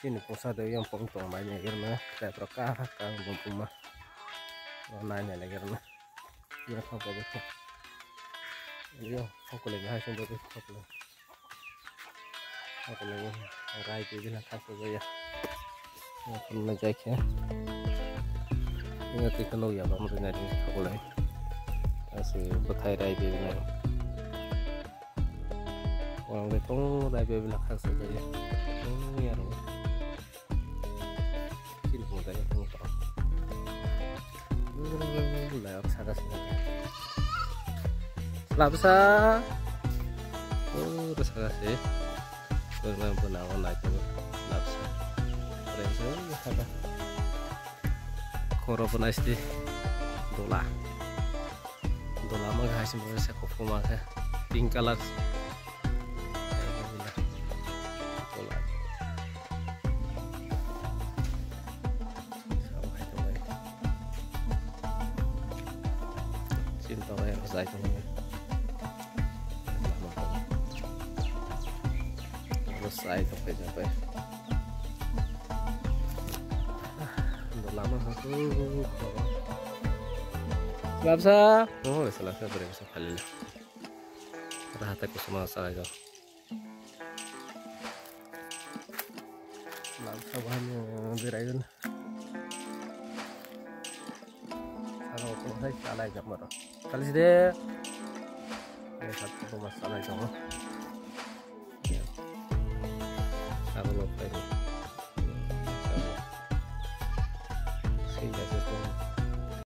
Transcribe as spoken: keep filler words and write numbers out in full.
Chini pungsa de yang pung tong mai ni gerna, tai pro ka ka bum puma. Nai nai le gerna. Yo thok ko de. Yo thok ko le hai sung de thok ko le. Thok ko le rai ke de na thok ko ya. Yo kun na jai khe. Yo te ko ya ba mo de na thok ko le. Asi bathai rai de na. Orang de tong rai be bila khaksa jaya. Tong ya ro. Chini pung jaya tong tong. Lai ok saka saka. Labsa. Oh, saka se. Bana bana nai to labsa. Ore se saka. Khoro bana isti dola. Dola ma hai se mo se kophoma khe pink color. Dola. Sao hai to bai. Chin to bai ro sai to bai. Ro sai to bai to bai. Lama hasu. Labsa. Oh, salasa bere sa khalila. Rahata kusuma sa jo. Labsa bahan berayon. Salo ko sai salai jamaro. Kali side. Eh, satu mas salai jamaro. Salo lo pai. Salo. Sehingga sesuatu.